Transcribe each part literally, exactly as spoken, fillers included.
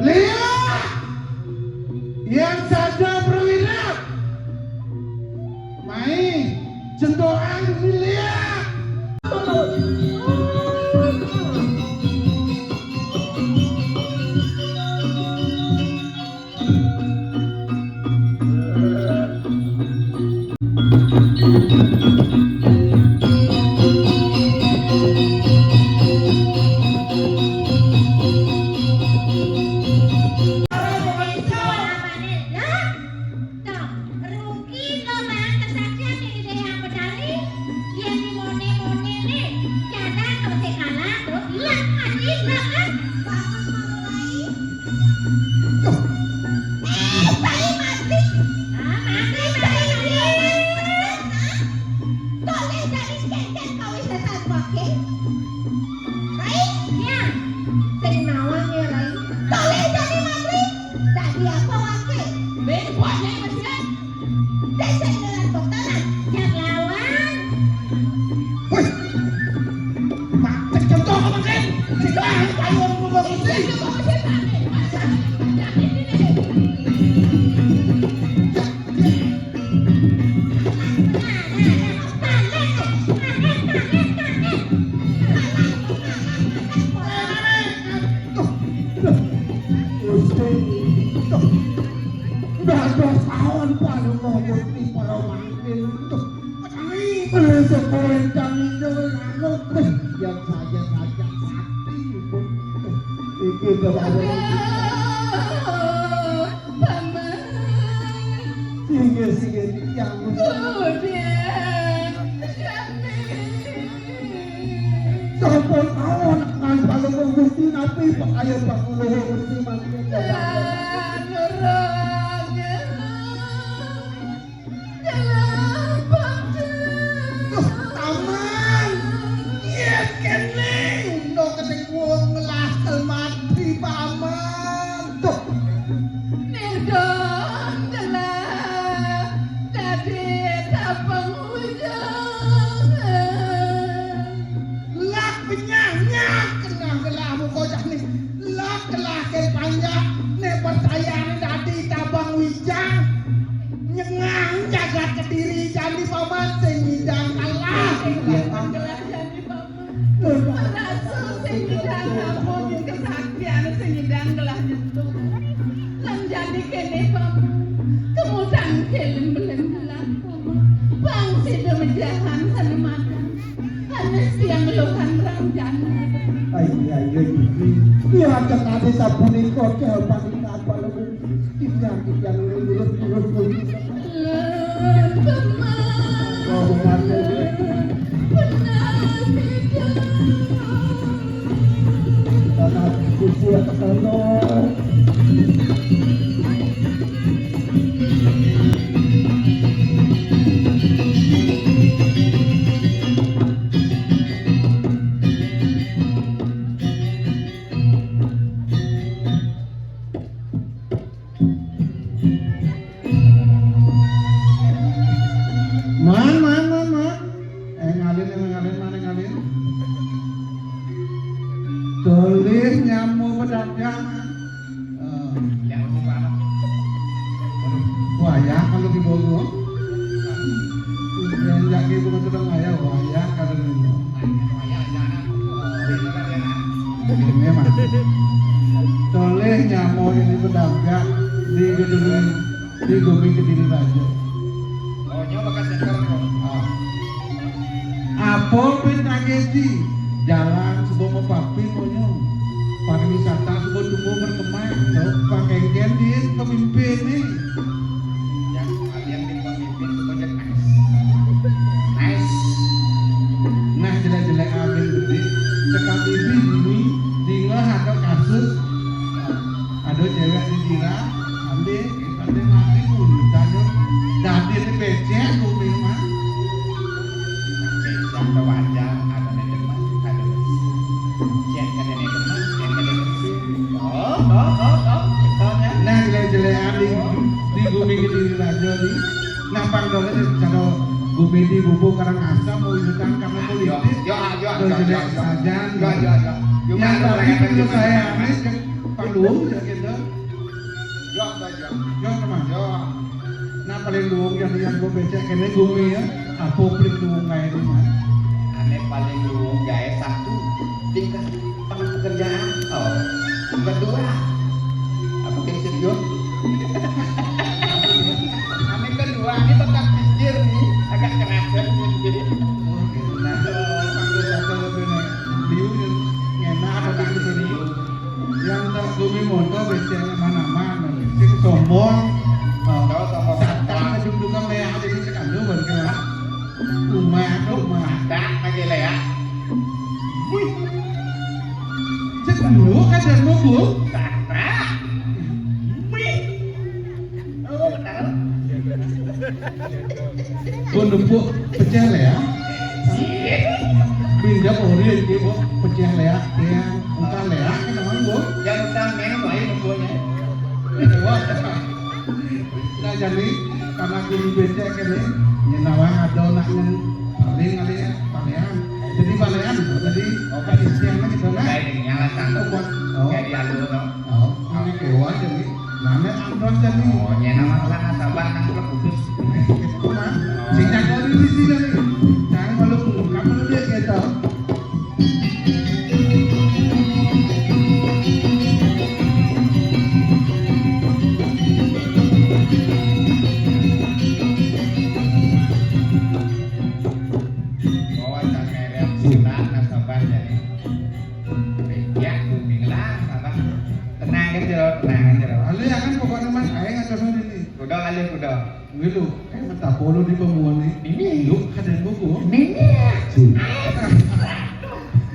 Liya! Yang saja perwira. Mai, jentokan liya. Rugi to mang kesaksian ning Ida Hyang Betari, yen dimone-mone ne, jadang to sing kalah, to ilang ati, ilang, ah. Bagus, Mang Rai. Duh. Eh, Rai mati. Ah, mati, mati, mati. Toleh dadi kengken kawisesan wake. Rai? Ya. Sing nawang ya, Rai. Toleh dadi mantri. Dadi apa wake? Mbek, mbok nyai mesti. Dek sing ngelar boktalan. Jak lawan. Wih. Matek contoh apa, Ken? Sing lawan ayo ngomong mesti. Gusti, dados awan paling mesti para mangkin. Wis sekolah kami dhewe anu wis yang saja saja sakti pun. Iki to Paman. Singgih, singgih, tiyang. Sampun mawon, nang Palungguh Gusti napi pakayon Palungguh Gusti mangkin. Duh, Paman, yen kene, no kening wong ngelah kelmati, Paman. Duh. Nidon telah dadi tapeng ujung. Lah penyah-nyah kena gelah muka jane. Lah kelahke panjak ne percayane dadi tabang wijang. Nyengang jagat Kediri jani Paman sing ngidang kalah. Sing ngidang kalah jani Paman. Merasa sing ngidang ampun kesaktian sing ngidang gelah nyentuh. Lan jani kene Paman. Kemudian keling belen gelah Paman. Bang sida mejahan sane madan. Hanes tiang luhan ranjana. Ayo, ayo, iki. Piwacen ade sapunika kel panika apa lemu. Titiang, titiang, lurus, lurus, lurus. Lurus, Paman. Benar, tidak. Tanah suci atas tanah. Man, man, man, man. Eh, ngalin, eh, ngalin, man, eh, ngalin. Tulis nyamu pedang jangan. Eh, wayah kalau dibawa. Yang jaki bukan sedang wayah, wayah kalau dibawa. Ini mah. Toleh nyamo ini pedangkah di gedung, di Gumi Kediri Raja. Oh, nyo bekas senter kok. Ah. Apa pin kangeti? Jalan suba mapapin, monyo. Pariwisata suba tumbuh berkembang. Tuh, pakengken di pemimpin nih. Yang kalian di pemimpin suba jadi nice. Nice. Nah, jelek-jelek amin gede. Cekap ibi dini, dingeh ada kasus. Ada cewek di Dira, ambil Kadang mati pun, kadang dadi ini becek kuping mah. Becek ke wajar, ada nenek mah, ada cek ke nenek mah, cek ke nenek mah. Oh, oh, oh, oh, oh, ya. Nah, jelek-jelek di, di Gumi Kediri Raja ni. Nah, pang dole cara Gumi di bubu karang asam, mau ikutan karena politik. Yo, yo, yo, yo, yo, yo. Jelek saja. Yo, yo, yo. Yang tadi menurut saya aneh, Palung ya gitu. Yo, Pak, yo. Yo, teman. Yo. Nah, paling luwung yang lihat gua becek kene gumi ya. Apa paling luwung kayak ini, Mas? Ane paling luwung gawe satu, tingkat pekerjaan. Oh, kedua. Apa prinsip yo? Ane kedua, ini bakal pikir nih, agak kerasan nih, jadi. Oh, gitu. Nah, kalau sampai satu lebih nih, liu yang enak apa gitu, liu? Yang tak gumi monto becek mana-mana, sing sombong. Oh, sombong. Satan ngedum-dum kayak ada di sekandu, kan, kena. Rumah, rumah. Ada lagi lah ya. Wih. Cek dulu, kan, dan mukul. Ada. Wih. Oh, benar. Pun numpuk pecah lah ya. Pindah ke Orion, dia, Bu. Pecah lah ya. Ya, bukan lah ya. Kan namanya, Bu. Yang utama yang lain, Bu, ya. Wah. Nah, jadi, karena guru becek ini, ya, nawang ada anak yang paling ada ya, palean. Jadi, palean, jadi, oh, Kristian gitu, nah. Baik, yang satu. Oh, buat, oh. Jadi, anu, no. Oh, ini kewan jadi. Name angkot jadi. Oh, nyena masalah nasabah nang kudus. Itu mah. Sing jago di sini jadi. Jangan malu kamu dia gitu. Bawa tak merek silang nasabah jadi. Ya, kuning lah, apa? Tenang aja, tenang aja. Lalu ya kan pokoknya Mas, ayo ngatur sendiri. Kuda kali kuda. Ngilu, eh, mentah polo di pemuan nih. Ini. Yuk, ada buku. Ini.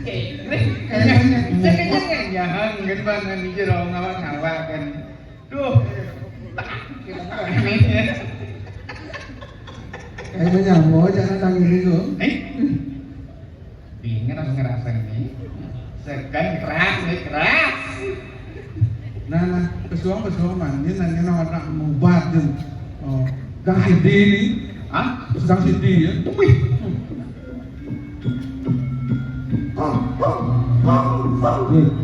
Kayaknya. Kayaknya. Jangan, kan, bang, ini jero ngawak-ngawak, kan. Duh. Kayaknya mau jangan tanggil itu. Eh? Dingin aku ngerasa nih. Segan keras nih, keras. Nah, nah, pesuang, pesuang, man. Ini nanya nama anak mubat, Jun. Oh, Gang Sidi ini. Hah? Gang Sidi, ya. Wih.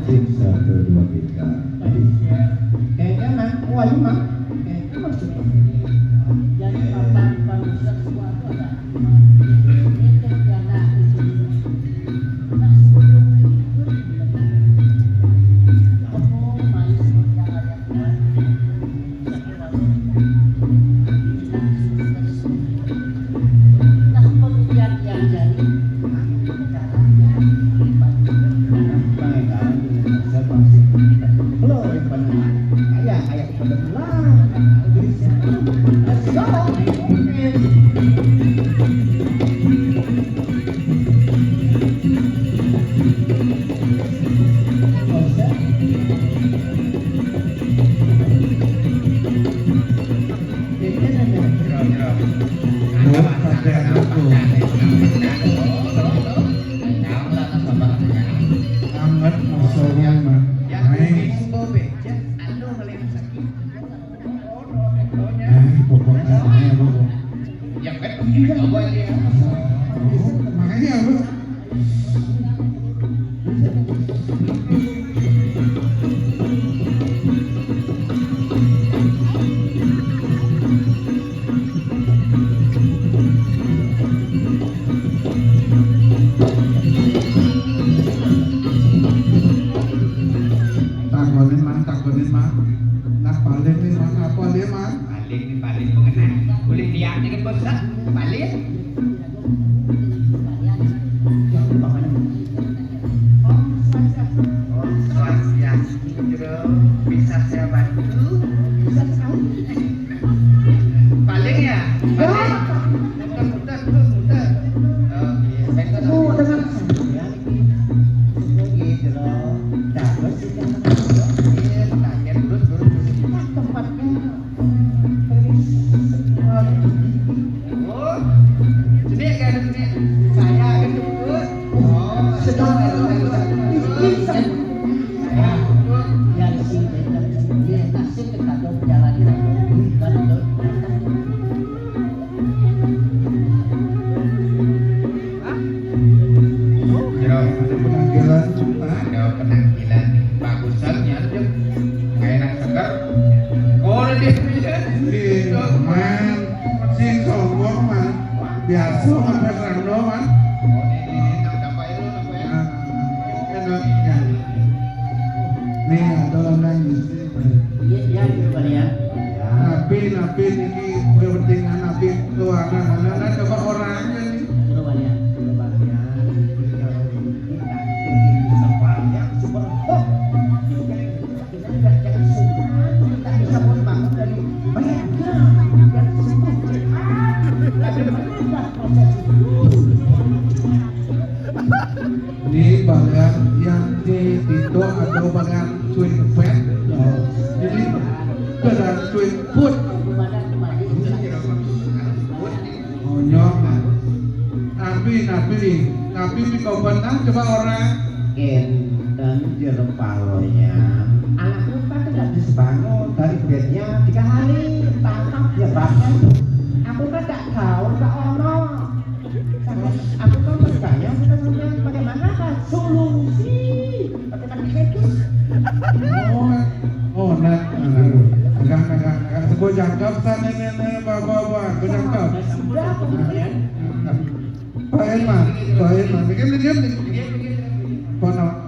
Tim satu, dua, tiga. Kayaknya, Mang. Oh, ayo, Mang. Kayaknya masuk. Jadi, papan, papan, sesuatu ada. Anget maksudnya mah. Main. Nah, pokoknya saya, Bu. Ya, kan, coba dia. Oh, makanya, Bu. Takonin, Man, takonin, Man. Nah, paling nih, Man, apa dia, Man? Paling nih, paling pengenal. Boleh lihat dengan bosan. Paling. Om Swastiastu, Bro. Bisa saya bantu? Bisa sekali. Paling ya? Paling. Muter, muter, terus muter. Oh, iya. Saya kan Bu, dengan saya. Gitu loh. Dapat sih, kan. Iya, kaget, terus, terus, terus. Tempatnya. Oh, sini, kayak sini. Saya akan jemput. Oh, sedang. Sedang. Ya, di sini. Dia kasih ke kado perjalanan. Biasa kan, Mas Rano, kan? Nah, enak, ya. Nih, ada orang ngisi. Iya, iya, iya, Pak, ya. Napi, napi niki kepentingan napi keuangan. Nah, nah, coba orangnya nih. Coba, ya. Coba, ya. Ini kalau ini, nah, ini bisa banyak, super hot. Ini kan kita tidak, jangan sungkan, kita bisa membangun dari mereka yang sungguh cepat. Tapi mereka proses itu. Ini bagian yang di itu atau bagian swing pet. Jadi kada swing foot. Monyok. Tapi, tapi, tapi di kawanan coba orang. Enten jero palonya. Anakku kan tidak bisa bangun dari bednya tiga hari. Tangkap ya bahkan. Aku kan tak tahu, tak ono. Aku kan percaya, kita sampai bagaimana kan solusi? Bagaimana itu? Oh, oh, nah, nah, nah. Pegang, pegang, pegang. Aku jangkep sana, nenek, bawa, bawa, aku jangkep. Sudah, kemudian. Pak Herman, Pak Herman, mikir, mikir, mikir. Kono.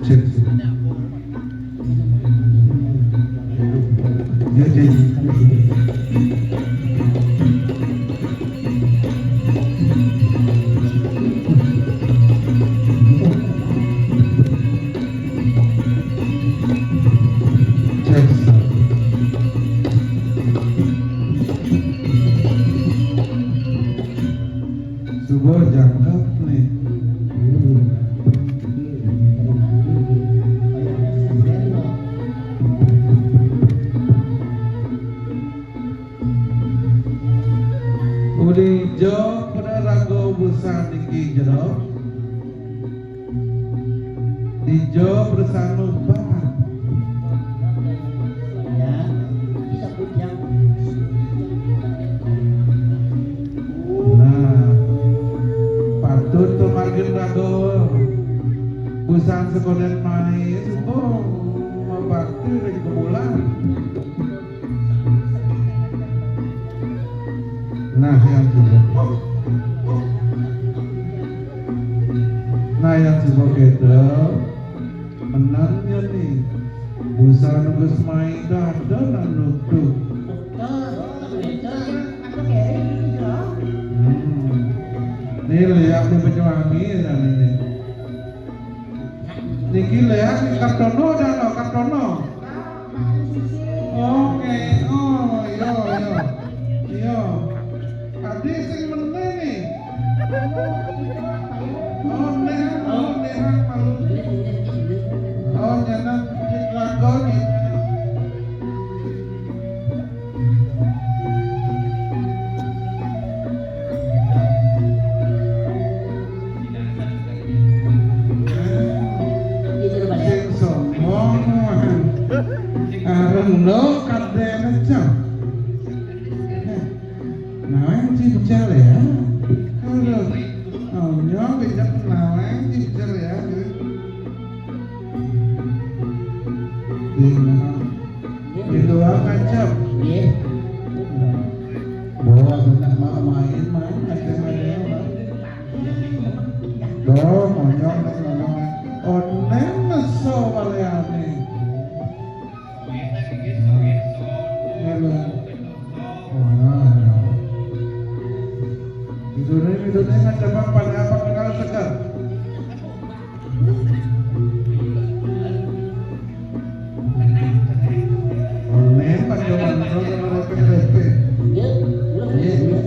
Cek. Ya, ya. Cek. Coba jangkep nih. Uli jo pada raga busan niki jero. Dijo bersama Bang. Ya, bisa pun yang. Nah, patut tuh makin raga. Busan sekolah main, sumpah, mau bakti lagi ke bulan. Nah, yang sudah. Nah, yang sudah kita menangnya nih. Busan Gus Maida ada nang nutup. Hmm. Nih, lihat di Banyuwangi dan ini. Niki Leah, Kartono dah no, Kartono. Oke, oh, iya, iya. Iya. Tadi sing meneh nih. Oh, Leah, oh, Leah, malu. Oh, nyana, lakon nih. Sing sombong, areng lo kadene cah. Nawang cincel ya. Aduh. Oh, nyong beda nawang cincel ya. Di, di luar kancap. Nggih. Bawa anak mau main, main, main, main, main. Loh, monyong, monyong. Onen meso waleane. Ngene. Oh, nah, nah. Bidune, bidune ngancap apa, apa kenal segar. Onen, pada menurut, menurut P P P. Iya, iya.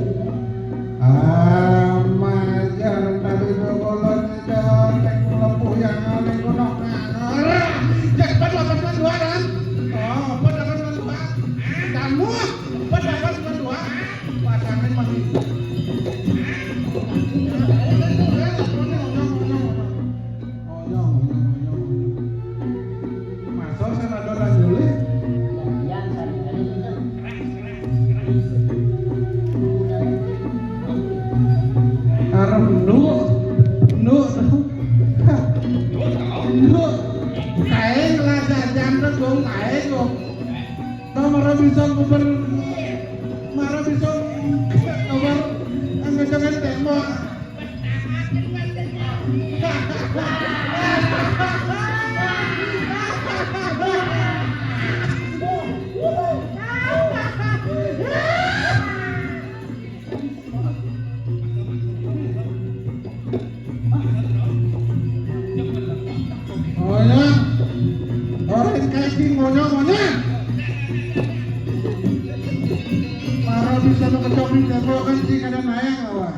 Kae ngelajajan kok kae kok. Nomor bisa kuper, mara bisa nomor anggajangan tembok. Ngoyo. Ora kae ki ngoyo-ngoyo. Para bisa kecok di tembok kan si kada naik lawan.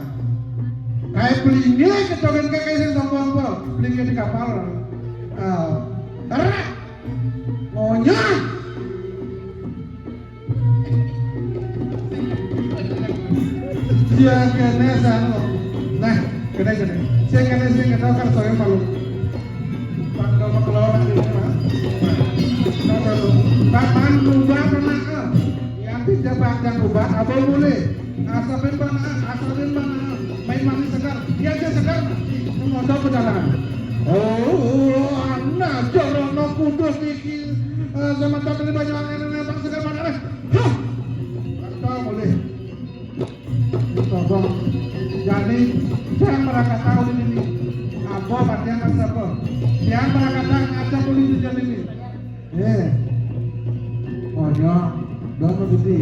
Kae pelinggih kecokin kae sing sombong po. Pelinggih di kapal. Ah. Ora. Ngoyo. Ya kene sano. Nah, kene kene. Sing kene sing kene kan saya malu. Pangkal makelor di rumah. Nah, kalau paman rubah pernah. Yang tidak panjang rubah apa boleh? Asapin pernah, asapin pernah. Main mandi segar. Ya dia segar. Mau tahu perjalanan. Oh, anak jorono kudus iki. Eh, sama tak kali banyak angin yang tak segar mana? Hah? Tahu boleh. Tolong. Jadi, saya merasa tahu ini. Apa bagian masa apa? Yang merasa tahu ada polisi jadi ini. Eh. Oh, ya. Dong gede.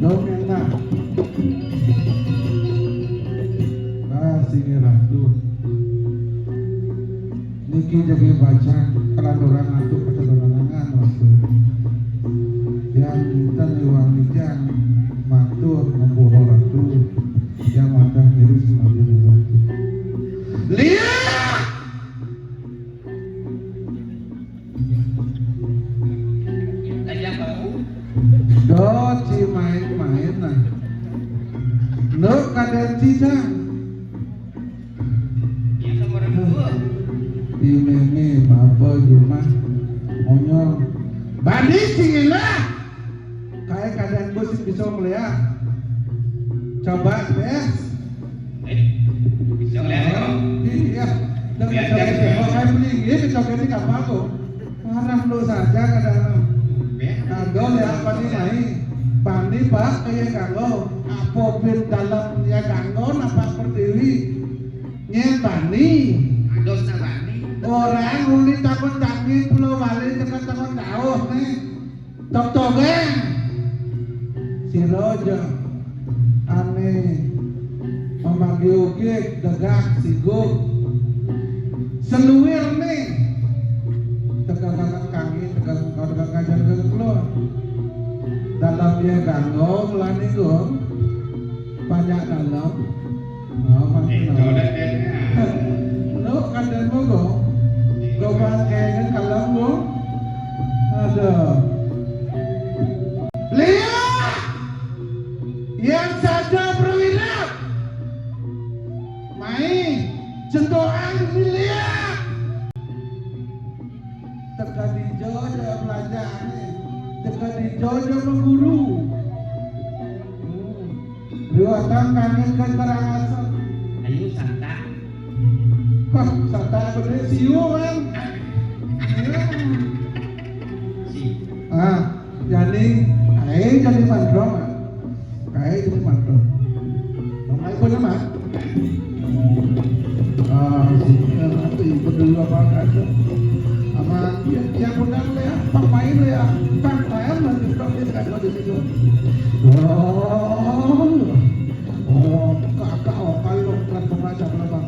Dong enak. Ah, sini ratu. Niki jagi baca kelanduran antuk keterangan waktu. Yang minta liwat yang matur ngempuro ratu. Yang makan diri semakin ratu. Lihat! Do ci main-main nah. Nuk kadang cidang. Di meme apa jumah onyong. Bani singila. Kayak kadang gue sih bisa melihat. Coba deh. Eh, bisa ngeliat ya? Iya. Dan bisa ngeliat ya? Kayak beli, iya, bisa beli kapal kok. Arah lu saja kadang. Kanggo ya apa nih mai? Pani pak kayak kanggo. Apa bin dalam ya kanggo napa pertiwi? Nyen bani. Dos na bani. Orang uli takon tangi pulau bali tekan takon dauh nih. Tok-tokan. Si Rojo ane memanggil ugik degak siguk. Seluir nih. Tegakan kami, tegakan kau, tegakan kajian ke keluar. Dalam dia ganggu, melani gong. Banyak dalam. Oh, makin dalam. Lu kan dan mogok. Gobang kayak kalem, Bu. Aduh. Lihat! Yang saja perwira. Mai, jentokan lihat. Teka di Jojo belajar. Teka di Jojo mengguru. Hmm. Dua tahun kangen ke Karangasem. Ayo, santai. Hah, sata gede siu, man. Iya. Si. Ah, jadi, ae jadi mandro, man. Kae jadi mandro. Nomor ibu nama? Ah, si, eh, aku ibu dulu apa kata? Sama dia, dia undang le ya, pang main le ya, pang main, nanti pang dia tidak ada di situ. Oh, oh, kakak, oh, kalau kan pembaca berapa?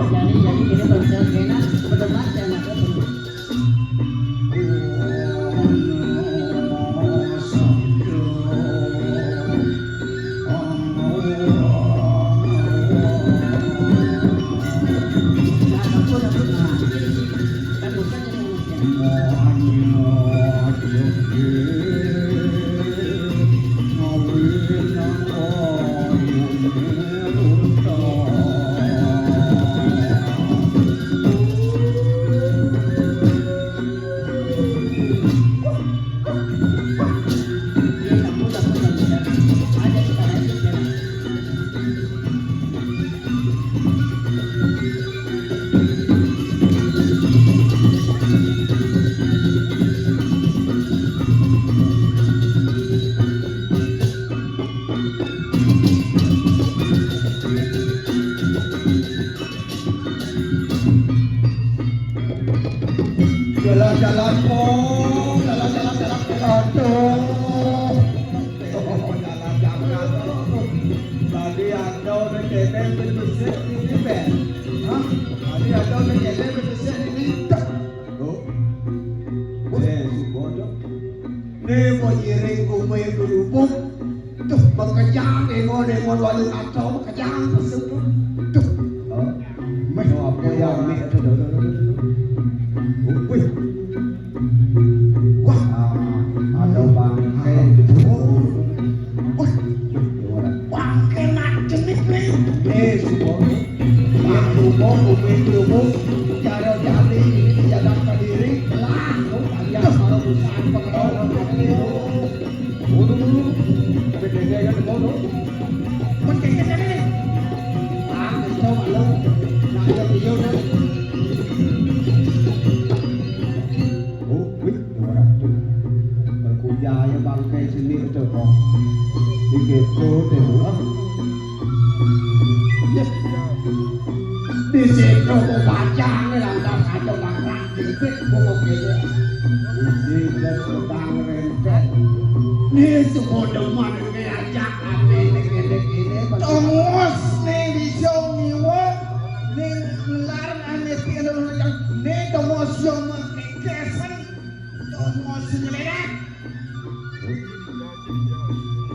Jadi, jadi kene bangsa kena berdebat ya, anak. Jalan-jalan, Pong. Jalan-jalan, jalan. Aduh. Jalan-jalan. Tadi ada orang kene berbisik ini, Ben. Hah? Tadi ada orang kene berbisik ini. Oh. Eh, si bodoh. Né mau ngiring kume kerupuk. Tuh, makejang, engon, engon, walu atau makejang, pesuk. Tuh. Oh. Meh, apa ya, meh, tuh, tuh, tuh, tuh. Wih. Wah, ada bangke. Wah, bangke macem nih. Eh, supo. Aku mau kume kerupuk. Cara jadi ini jalan ke diri. Lah, lu kalian kalau bukan pengeroyokan itu. Waduh, waduh, waduh. Sampai dede kan, waduh. Mendingan ini. Ah, coba lu. Nah, iya, iya, nah. Oh, wih, ora tuh. Berkujaya bangke sini itu kok. Iki tuh, tuh, ah. Yes. Di situ mau bacaan lantas ada bangke. Iki mau kene. Iki sedang rentek. Né sepodo manenge ajak ate nek ngene-ngene. Tongos né bisa ngiwa ning ngelar ane piye lho, né tongos yo mengkekesen. Tongos ngelera.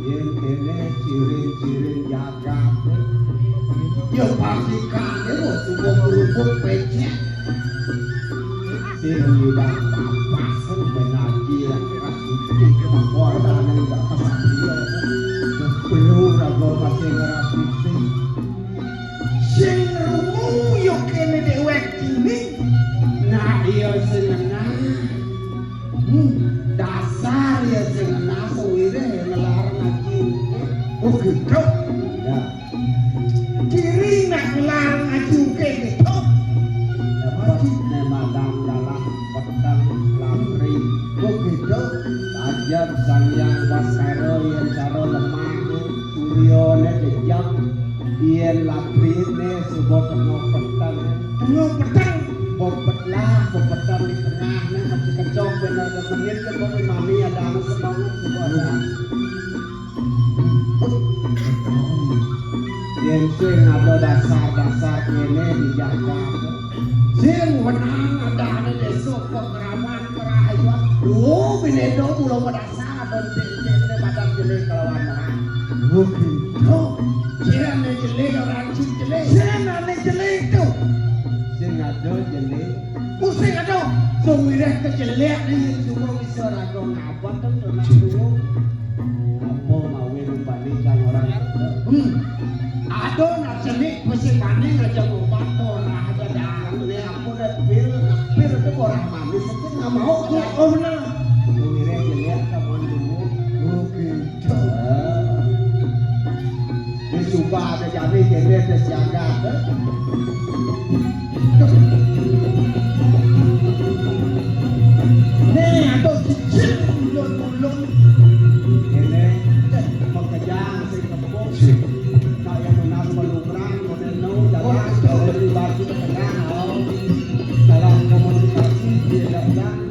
Yen kene ciring-ciring jagat. Ya pasti kane wis suka kerupuk becek. Sing ngundang papasen menaji ras iki kemampuan gak kesatria. Belum raga masih ngerasisi. Sing rungu ya kene dek wektine. Nah, iya sing ngenah. Hmm, dasar ya sing ngenah sewire ngelarang ngaji. Oh, gitu. Ya. Kiri nak ngelarang ngaji gitu. Dapat ne madang dalam peteng lamri. Oh, gitu. Ajab Sang Hyang Baskara yen cara lemah, suryane kejab, yen labrine suba tengah peteng. Tengah peteng. Bobet lah, bobet di tengah, nek mesti kencok bener ke menit ke bobet mami ada anu semangat suba ada. Yen sing ada dasar-dasar kene dijaga. Sing wenang adane desa pengeraman kerahayuan. Duh, binedo pulau pada Saben sing kene badan jele kelawan orang. Oh, gitu. Sing ane jele orang sing jele. Sing ane jele itu. Sing ada jele. Pusing, aduh. Sing wiréh kecelék nih, cuma bisa raga ngabet, kan, tenang dulu. Apa mawi rupané kang ora ngerti? Hmm. Aduh, nak cenik mesti maning aja ngobat, ora ada dangane apa dah, pil, pil itu orang manis itu nggak mau. Oh, bener. Sing wiréh kecelék, kapan dulu. Oke. Wis sumpah ada jane kene wis jagat. Nih, aduh, cicil, ulun-ulun. Kene, eh, pekejang sing kempung. Kaya menak pelukran, model no, jalan, dari batu tengah, oh. Dalam komunikasi, dia dagang.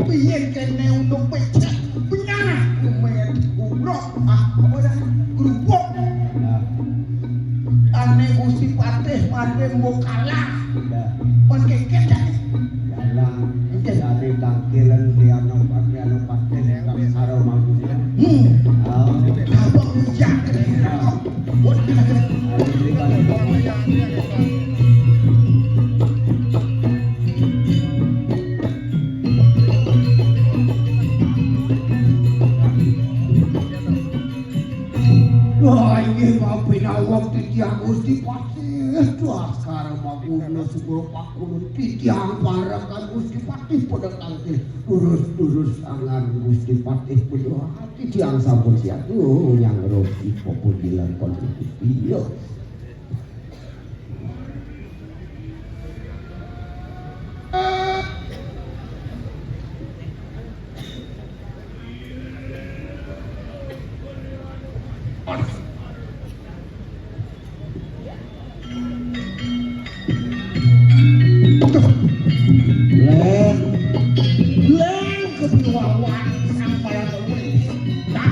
Piye kene untuk pecah? Benyah, lumayan umroh. Ah, apa dah? Kerupuk. Nah. Ane Gusti Patih mate mbok kalah. Nah. Pun keket dah. Kalah. Nggih. Dari tangkilan di anu pakai anu pakai karo mabuk. Hmm. Ah. Apa ujak? Nah. Wah, inggih mau pinawang titiang Gusti Patih. Wah, sekarang mau guna segera pakulun titiang parekan Gusti Patih pada tangkil. Terus-terus tangan Gusti Patih pada titiang sampun siap. Oh, yang rogi popun bilang kontribusi. Iya. Len, len kebiwawan sang para keluarga.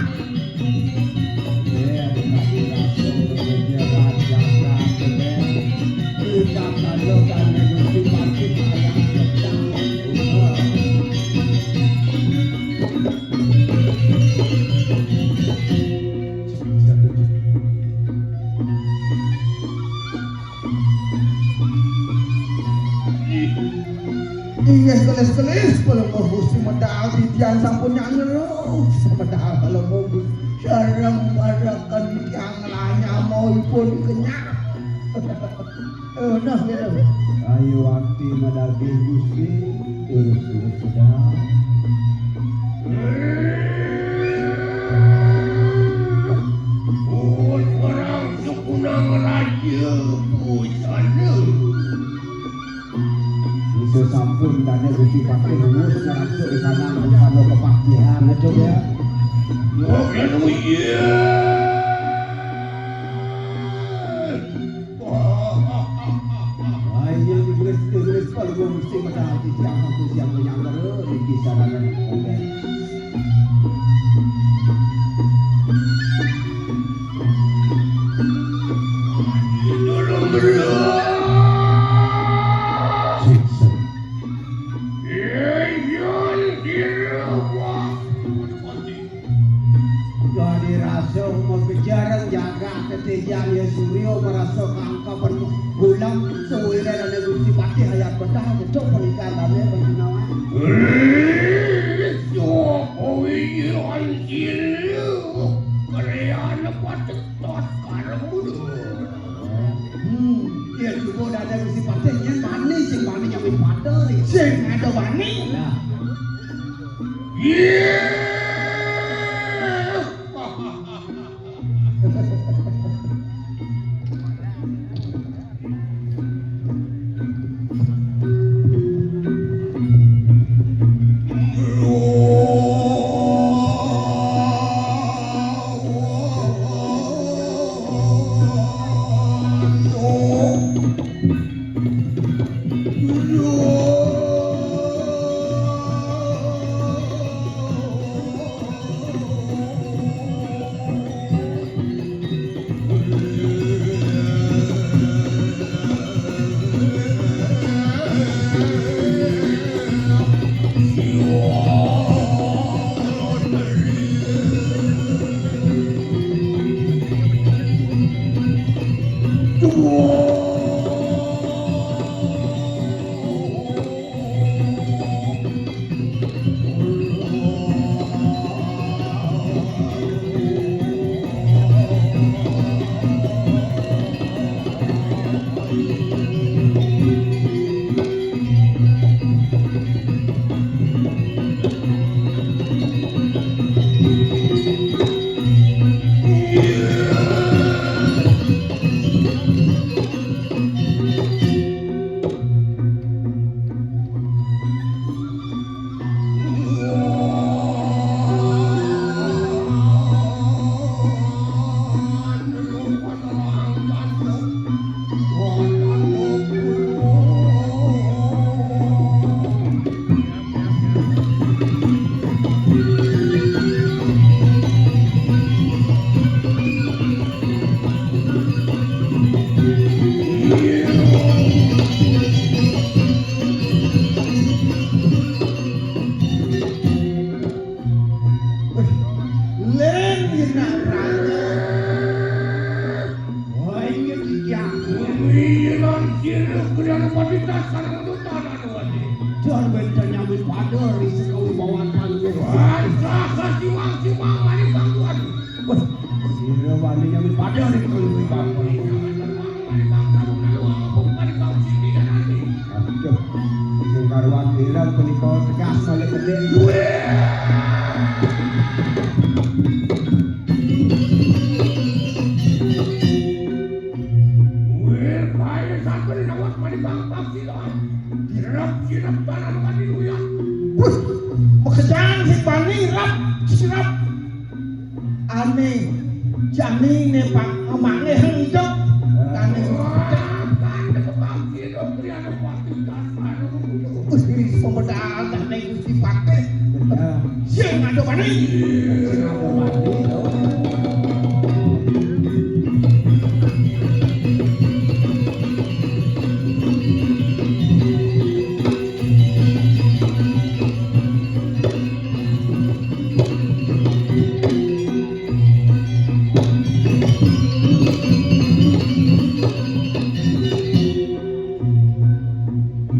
Inggih kelis-kelis, kula mesti medal titiang sampun nyanyero. Medal kula mesti sareng marakan titiang lanyamaipun kenyang. Eh, nah, ngene. Ayo ati medal Gusti, terus-terus sedang. Pun perang sekunang raja pusana. Itu sampun dane Gusti Patih wis ngrasuk di sana, bukan kepatihan, aja ya. Bukan ujian. Ayo, Inggris, Inggris, kalau gua mesti menang, siapa tuh, siapa yang baru, di sana dan oke. Dadi rasa makejareng jagat ketijan ya surya merasa kangkapan bulan suwira dane Gusti Patih ayat bedah kecok pengikatane panjenengan. Jokowi anjir kalian patek tot karemu. Hmm, ya coba dadi Gusti Patih yen bani sing bani nyamit pada nih. Sing ada bani. Nah. Iya. Kuda anu pati tas kana mudutan anu wajib. Tuan wénten nyamit pada ri sekawibawaan Palungguh. Wah, sah, sah, simang, simang, manik bangkuan. Wah, ira wani nyamit pada ri sekawibawaan Palungguh. Aduh, sing karuan bilang punika tegas saya gedé. Wéh, kaya sampun nawat manik bangkuan sira. Sirep, sirep, tanah mati luyat. Wah, makejang sing bani, rep, sirep. Ané jani né pang mangé hengkep. Ané Gusti Patih. Wih, pemedal ané Gusti Patih. Sing ada bani. Sing ada bani.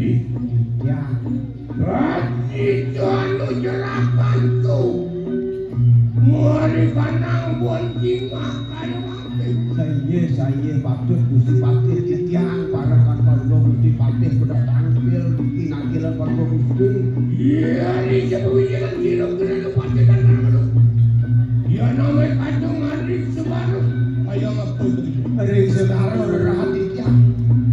Ih, ya. Bagi anu jerakan tu. Mari kanang boncinga kaya mangke. Saya, saya patut Gusti Patih titiang parekan Palungguh Gusti Patih pada tangkil, nangkilan Palungguh Gusti. Iya, ini sebuah jalan hidup kena lepas dengan anu. Iya, namanya kacung hari sebaru. Ayo, ngaku begitu. Hari sebaru, rerahati.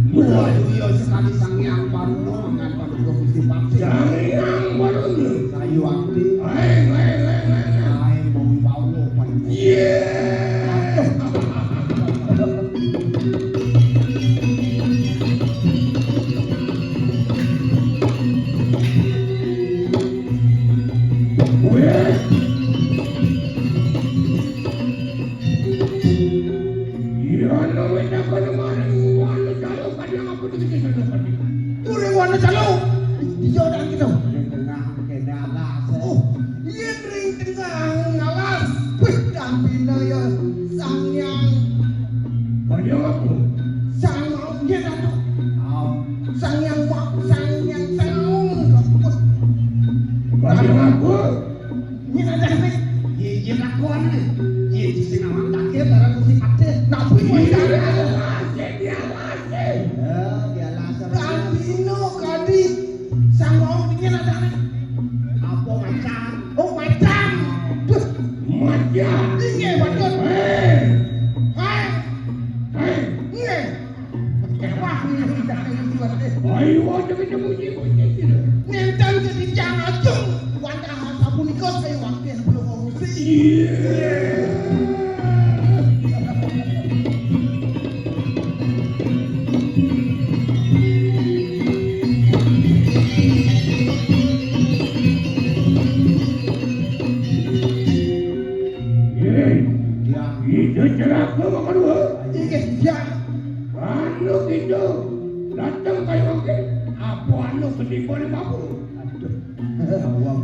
Wah, iya sekali Sang Hyang Baruna mangan Palungguh Gusti Patih. Sang Hyang Baruna. Kayu akti. Hai, hai, hai, hai, hai. Hai, mau bawa Palungguh. Iya. Aduh. Weh. Iya, no, wénten kono maring wana calo kadang apa tuh kita sana tadi? Maring wana calo. Iya, dak gitu. Ning tengah kene alas. Oh, yen ring tengah alas. Wih, dampina ya Sang Hyang. Kadang apa? Sang Hyang Datu. Oh. Sang Hyang Wa-, Sang Hyang Sang. Kadang apa? Nyén aja nih. Yé, yé lakon. Yé, sing awak takir barang mesti patih. Nabi. Iya, masih dia masih. Ya, dia lasar. Kandino kadi. Sang wong nyén aja nih. Apa macan? Oh, macan. Duh. Macan. Inggih, Pak Dun. Hei. Hei. Hei. Inggih. Wah, ini ayo, aja kita muji-muji gitu. Nénten ketincang ajeng, wantah sapunika saya wakil belum ngusik. Iya. Iya. Itu celaka makan dua. Inggih, ya. Anu gitu, dateng kaya mangke. Apa anu ketimbane mabur? Aduh.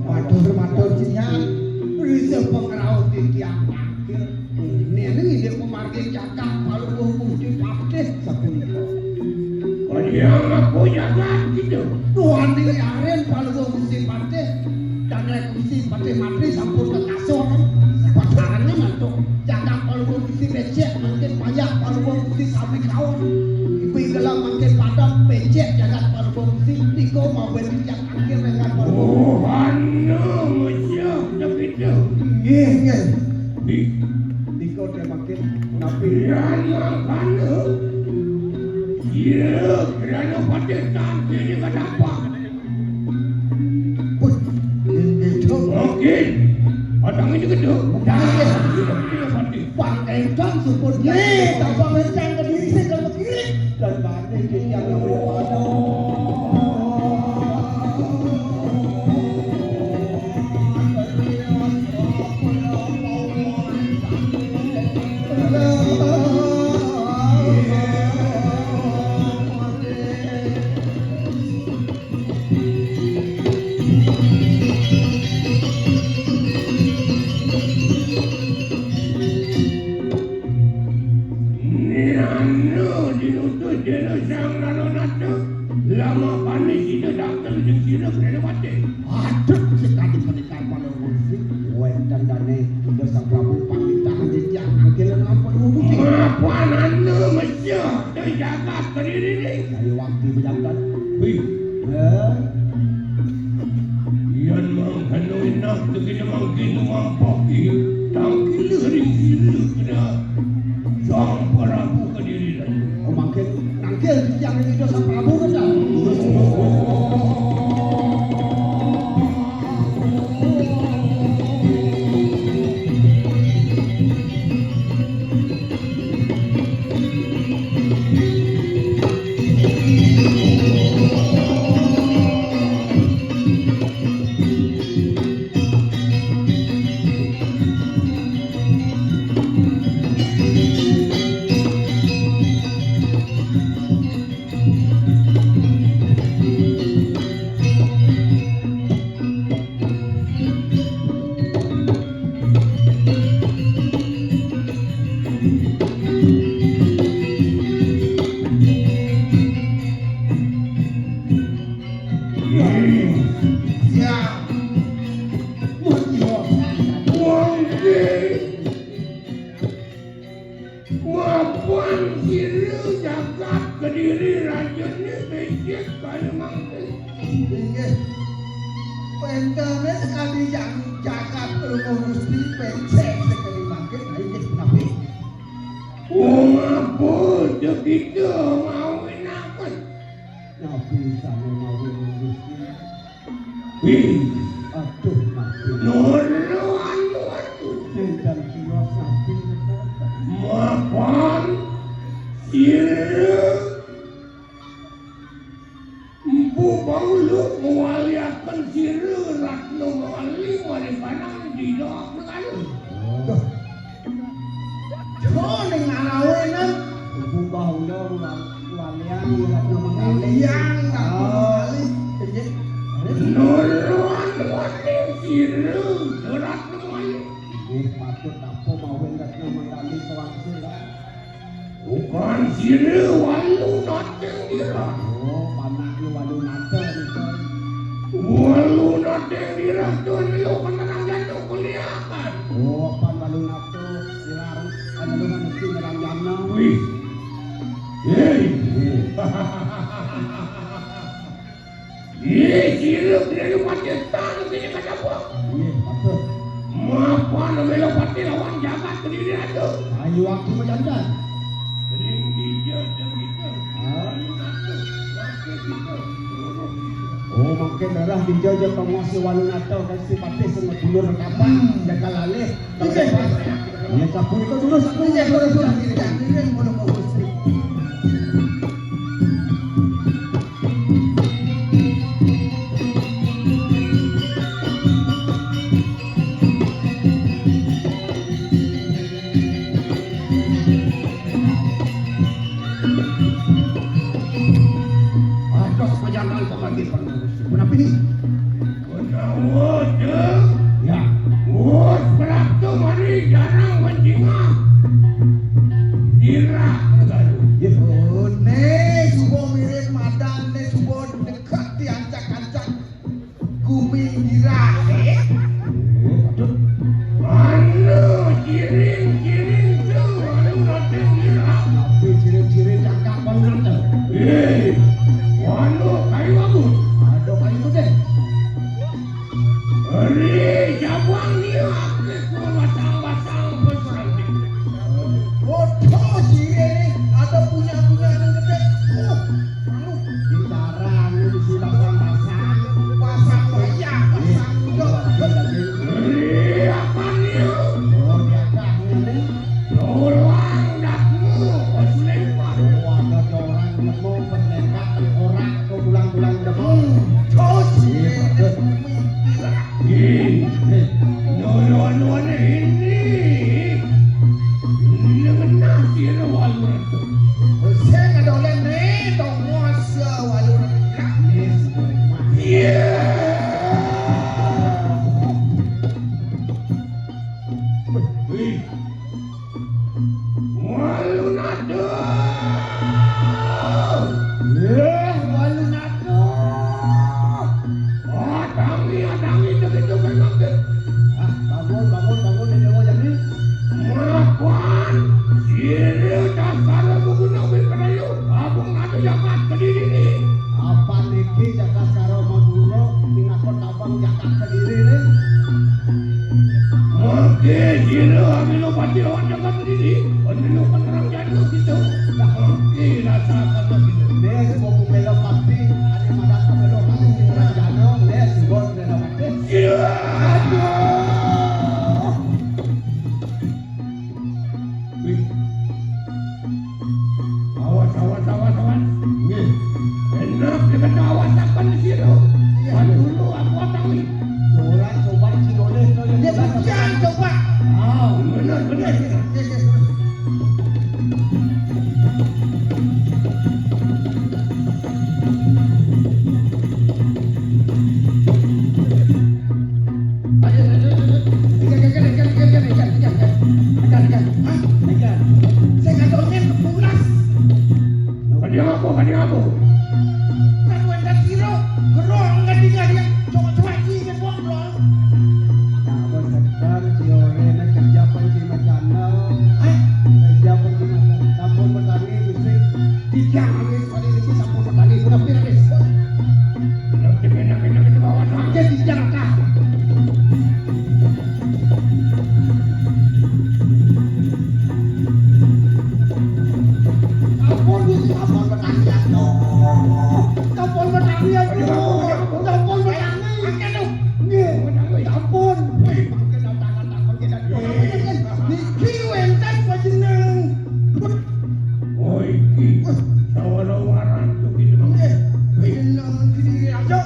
Matur, matur, Jihan. Risa pangraos titiang tangkil. Néné ngindik pamargi jagat Palungguh Gusti Patih sapunika. Kaya aku jagat gitu. Duh, ning yaren Palungguh Gusti Patih. Dangék Gusti Patih Matri sampun kekasor. Pasarannya mantuk. Jagat Palungguh Gusti becik, mangkin payah Palungguh Gusti sami kaon. Ibu gelam mangkin padat, becik jagat Palungguh Gusti. Niko mau beli yang akhir dengan Palungguh. Oh, anu, mesti begitu. Nggih, nggih. Di Niko dia mangkin. Tapi yang mangkana. Iya, kerana patih tangkil ini kenapa? Wih, ini gedhe. Oke. Padang ini gedhe. Padang ini gedhe. Pangéncan syukur. Nih, tambah ngencang ke diri saya kalau begini. Dan balik ke tiang yang berpada. Lama panis sida dateng ring sira, Grenapati. Aduh, sekadi pendekar pada ngusik. Wénten dané Ida Sang Prabu pamitahan titiang angkil ampun ngumuti. Mapan anu mesya, ing jagat Kediri ning. Saya waktu bejantan. Wih. Ya. Yén mangkana enak, tegene mangkin mampaki. Tangkil ring sira kena Sang Prabu Kediri. Oh, mangkin nangkil titiang ring Ida Sang Prabu kena. Ya. Wong iki. Mapan sira jagat Kediri, rajane becik kaya mangkin. Inggih. Wénten sekadi jang jagat Rungguh Gusti becik sekadi mangkin. Inggih, punapi? Wong apa kita mawinaken? Nabi sane mawi Gusti. Wih. Aduh, mati. Noro anu anu. Sing dan kios nabi. Mapan sira Empu Bahula mawaliaken sira Ratna Mawali, malikanang dina negara. Duh. Duh, ning ngarawe, Nang. Empu Bahula mawalian Ratna Mawali. Mawalian Ratna Mawali. Nurun wani sira Ratna Mawali. Nggih, patut apa mawin Ratna Mawali kawangsul, Kang? Ukaran sira Walunating Dirah. Oh, panakne Walunata nika. Walunating Dirah tuwin lu kenerang jantung kuliakan. Oh, pan Walunata silar anu mesti nerang jana. Wih. Hei. Ih, sira kena mati tang sini kata gua. Nggih, patut. Mapan melo pati lawan jagat Kediri Ratu. Ayo aku majantan. Ring dija jeng kita. Hah? Ayo ngaku, ngaku kita. Lurus kita. Oh, mangkin darah dija jeng tongos si Walunata kan si patih sing ngedulur kapan, hmm, jaga lalih. Oke. Ya, sapunika terus. Oke, terus, terus. Tidak, ini yang belum bagus. Aduh, pajangan kok lagi penuh. Kenapa ini? Menawa, Dek. Ya. Wus, Prapta mari jarang wencingah. Dirah negara. Ya. Oh, ne, suba mirip madan, ne, suba dekat diancak-ancak gumi dirah, eh. Aduh. Anu, ciring-ciring tu, anu, Raden Dirah. Tapi ciring-ciring cakap baru nonton. Eh, anu, kayu abu. Ada kayu tu, deh. Nah, diketawa saken sira. Iya. Dulu aku tahu. Ora coba si Doleh to ya. Ya, bukan coba. Ah, bener, bener. Iya, iya, iya. Ayo, ayo, ayo, ayo. Ikan, ikan, ikan, ikan, ikan, ikan, ikan, ikan. Ikan, ikan. Hah? Ikan. Saya kata orang pulas. Hadiah apa? Hadiah apa? Kan wénten sira, gerong ngendi-ngendi, cocok iki wong lho. Nah, bos sekedar si Ore ini kerja apa si Macana? Hah? Kerja apa si Macana? Sampun petani mesti tidak nangis kali ini sampun petani udah pira wis. Bener, bener, bener, bener, bawa sakit di Jakarta. Ampun, Gusti, ampun, petani, aduh. Ampun, petani, aduh. Ampun, petani. Nggih, ampun. Niki wénten panjenengan. Oh, iki. Sawara waran tuh gitu. Nggih, bener iki aja.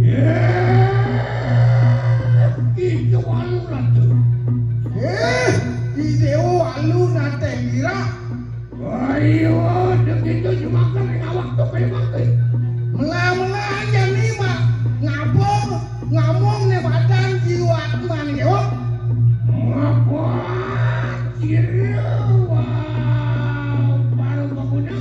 Yéh, itu walu ratu. Eh, ide walu nate mira. Ayo, begitu cuma kan awak tuh kayak mati. Mela-mela aja nih, Mak. Ngabong, ngomong nih badan jiwa mana ya, Wak? Ngapa? Sira, wah, baru bangunnya.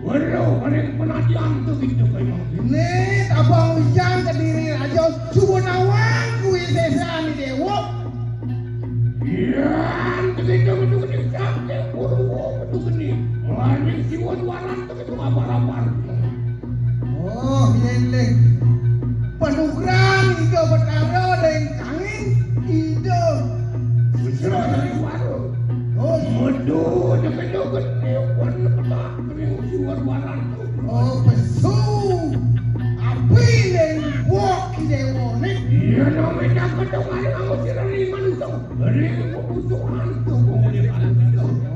Waduh, ada yang penadian tuh gitu kayak mati. Nih, tabang hujan kediri aja, subuh nawang kuwi sesane dewa. Iya, begitu betul gede sakit, waduh, betul gede. Wah, ini siwon waran tuh itu apa-apa. Oh, yen ning panugrahan Ida Betara ning kangin Ida. Wis ora dari warung. Oh, metu deket-deket ning warung petak ning siwon waran. Oh, pesu. Api ning wok dewane. Iya, namanya ketemu kamu sira lima nusuk. Ring kebutuhan tuh, kemudian.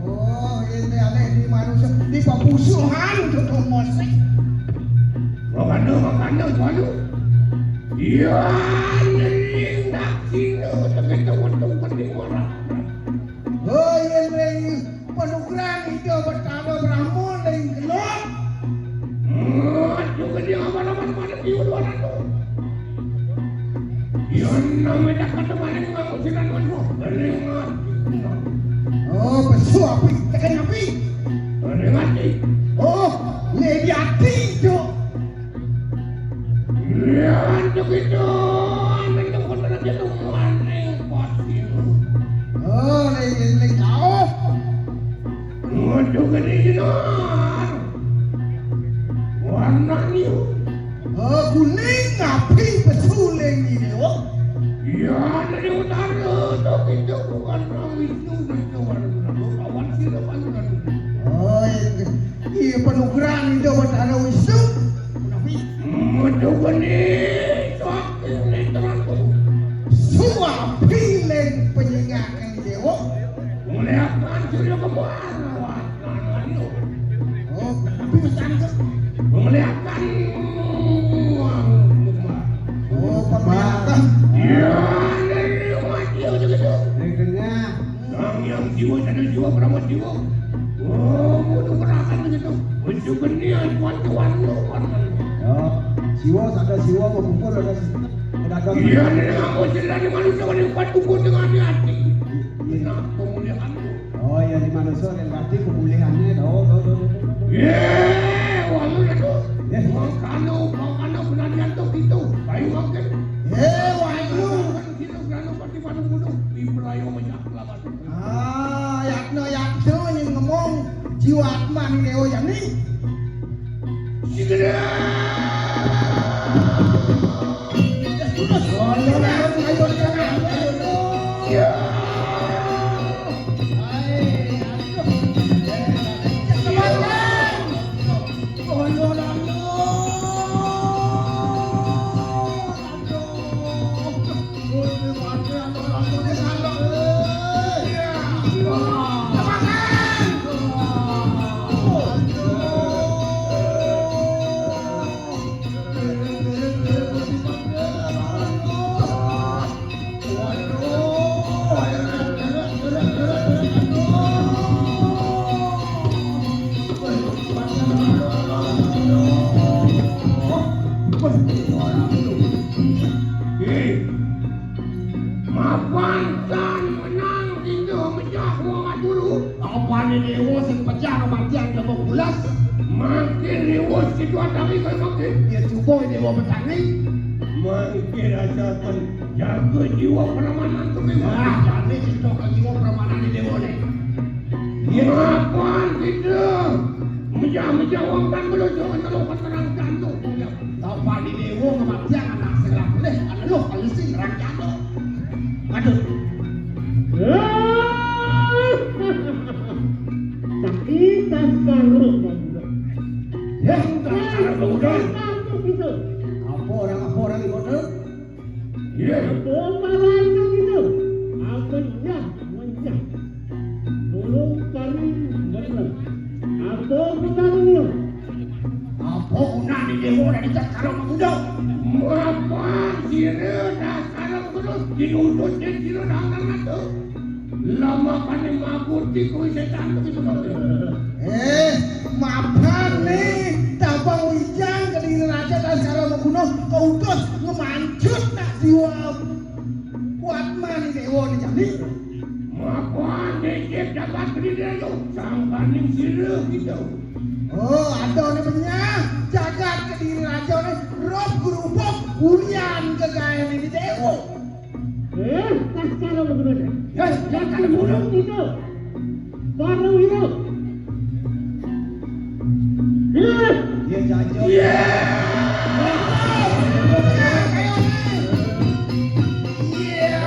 Oh, ini aneh di manusia, di papusuhan tuh, tuh, mosek. Makanya, makanya, waduh. Iya, nering dak sini, tekan teman-teman di orang. Oh, iya, nering panugrahan Ida Betara Brahma, nering kelok. Aduh, gede amat-amat pada tiup luar tuh. Yang namanya kata maling ngaku sinan ngaku. Belingat. Oh, pesu api, tekan api. Belingat. Oh, mediati, Cuk. Yang begitu, anu itu bener aja tuh maling pasti. Oh, lagi, lagi kau. Waduh, gede jenar. Warnanya. Oh, kuning, api, pesuling ini, oh. Iya, dari utara, tuh, itu bukan orang Wisnu, itu orang kawan sih, depan orang. Oh, iya, iya, panugrahan itu buat orang Wisnu. Tapi, waduh, gede, sakit, terang. Suapi, leng, penyingakan, dewa. Melihatkan Surya Kembar. Oh, tapi pesan ke? Melihatkan uang Kembar. Oh, penglihatan. Iya, dari rumah dia juga tuh. Dari tengah. Sang Yang Jiwa, Chandra Jiwa, Brahma Jiwa. Oh, mudah gerakan begitu. Untuk genian, kuat, kuat, kuat. Oh, Siwa, ada Siwa, memukul, ada, ada. Iya, ini aku cerita di manusia, ada empat tubuh dengan hati. Iya. Nah, pemulihan. Oh, iya, di manusia yang berarti pemulihannya, oh, oh, oh, oh. Ye, walu itu. Ye. Mangkano, mangkano penadian tuh gitu. Kayu makin. Ye, walu. Kan gitu, kan pati pada bunuh. Di Melayu banyak lawan. Ah, yatna, yatna ini ngomong jiwa atma ini, oh, yang ini. Segera. Itu adawi kaya mangke. Ya, coba dewa petani. Mangke rasakan jaga jiwa pramanan kuwi. Wah, jane cerita jiwa pramanan dewa ne. Ya, apaan gitu? Mejah-mejah wong kan belum jangan kalau keterang jantung. Tau pali dewa kematian anak selah boleh, anu lo polisi nerang jantung. Aduh. Sakit sekali. Ya, udah, sekarang udah. Apa orang, apa orang itu? Ya. Apa orang itu? Apa ya? Menyah. Tulung paling bener. Apa gunanya? Apa gunane dewa dari karo manguduk? Apa sira dasar kudu diutus yen sira nang atu? Lama pane mabuti kuwi setan kuwi sebenarnya. Eh, mapan nih, tabang wijang kediri raja dan sekarang manguduk, kau utus ngemancut tak jiwa. Kuat mani dewa ni jani. Mapan dicip jagat kediri itu, sangkaning sira gitu. Oh, ada ni benyah. Jagat kediri raja ni, roh gerubuk, urian kegayan ini dewa. Eh, tak salah betul. Eh, jangan burung itu. Baru itu. Eh, dia jajah. Iya. Iya.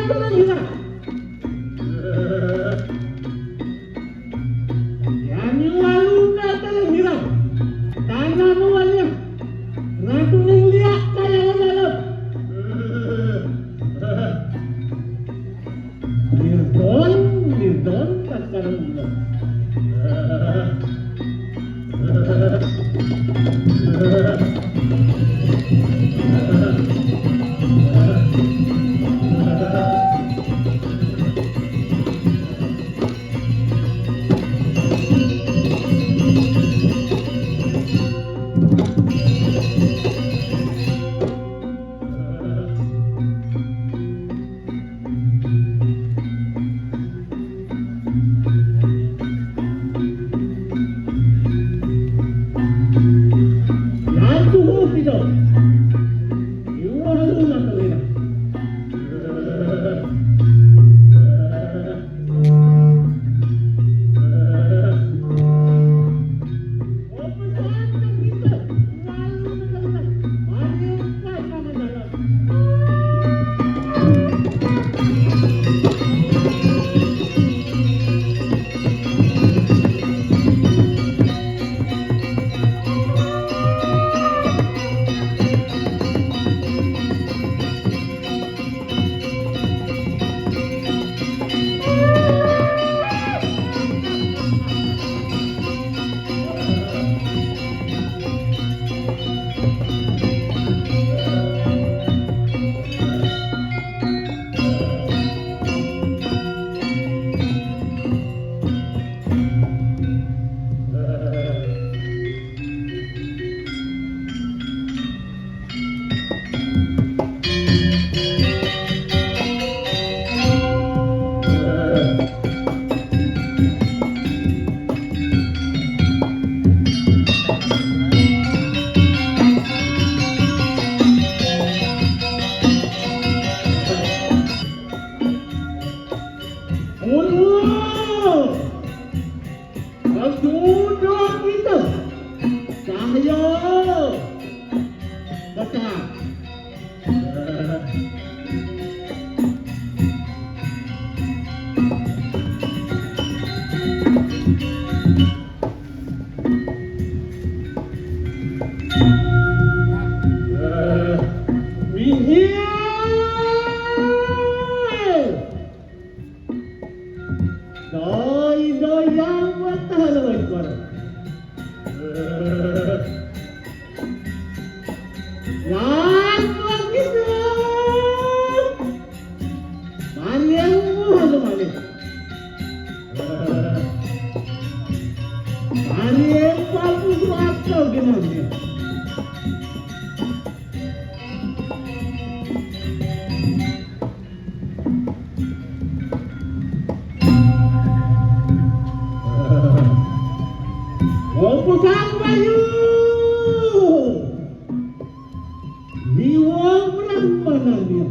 Kemana? Yan walu na talang hirang. Tana no wanya. Ratu ning liak kaya wala. Mirdon, mirdon, tak sekarang. Aduh, kita. Cahaya. Betul. Ari empat puluh waktu genapnya. Opo sang bayu? Niwa perang manannya.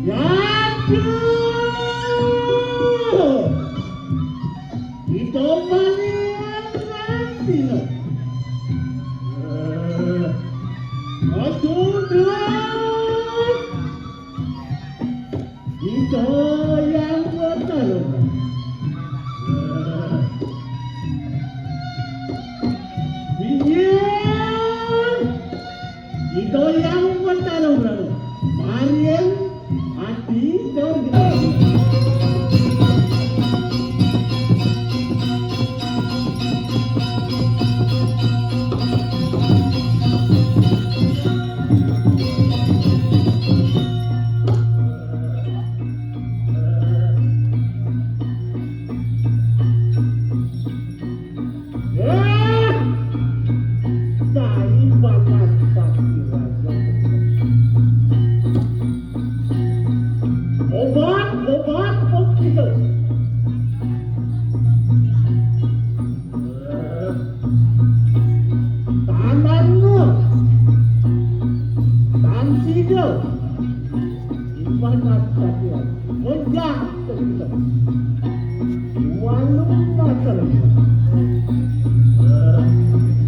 Yaduh! Ito maliang nanti no. Aduh, aduh. Ito yang kota lo. Iya. Ito yang kota lo, bro. Marien, Ati, George. Eh, cai panas pasti raja. Obat, obat, obat itu. Tandanmu. Tansido. Ibarat saja. Wajah terbilang. Walau tak terbilang.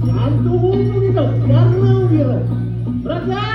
Santu itu. Jangan wiro. Raja.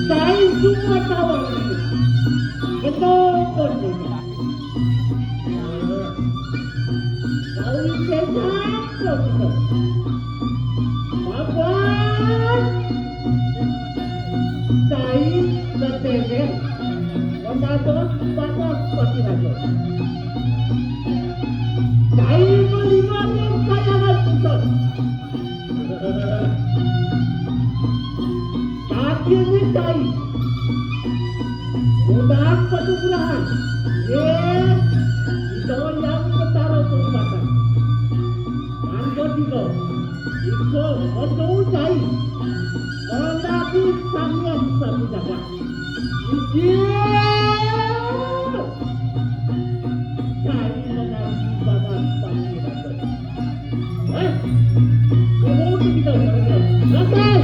Sai semua tawang. Betul, betul. Kau ini siapa, betul? Apa? Sai, betul, ya? Mendadak pada pati raja. Cai meliwati kayangan pusat. Tapi ini cai. Udah penugrahan. Ye, kita yang ketara pengobatan. Mangga tiga. Iko, ojo cai. Menabi samian sapu jaga. Iya. Cai mengaji banget pasti rakyat. Eh, kamu itu kita orang. Rakyat.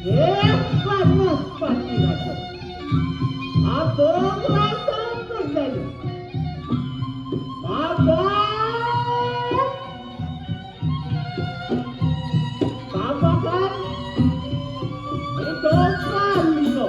Eh, panas pati raja. Apa rasa terjadi? Maka Tapakan itu kali lo.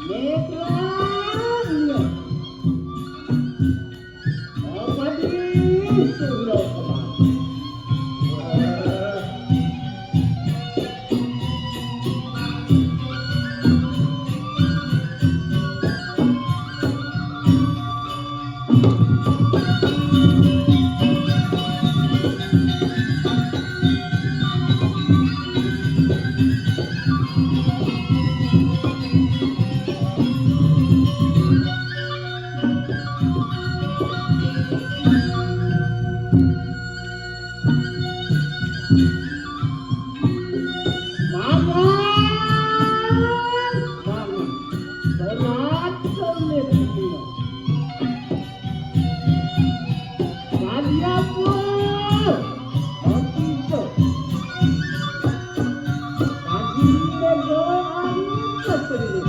Netranya. Apa di suruh kemana? Mangan, mangan. Sholat, sholat. Tadi apa? Kopi itu. Tadi berdoa minta sendiri.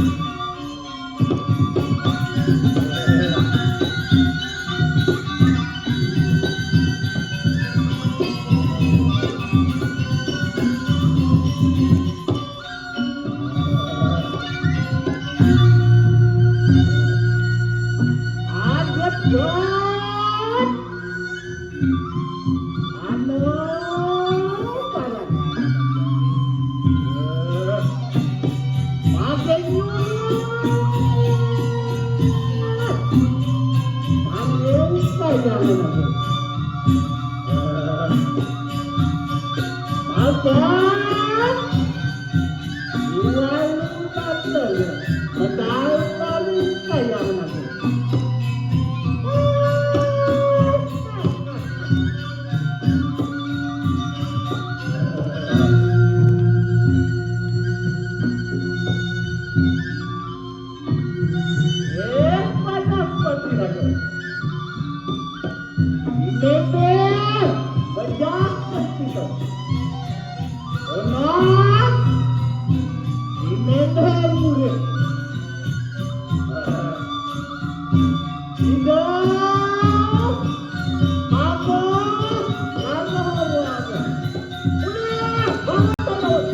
Adet, Dot. Anu, parang. Pakai nyuruh. Parang, parang. Apa? Lalu katanya, "Betul lalu kayak mana?" Eh, pada apa tidak? Mimpi menjangkit kita. Tenang. Mimpi murid. Tidak. Apa? Apa? Apa? Udah, bangun, bangun.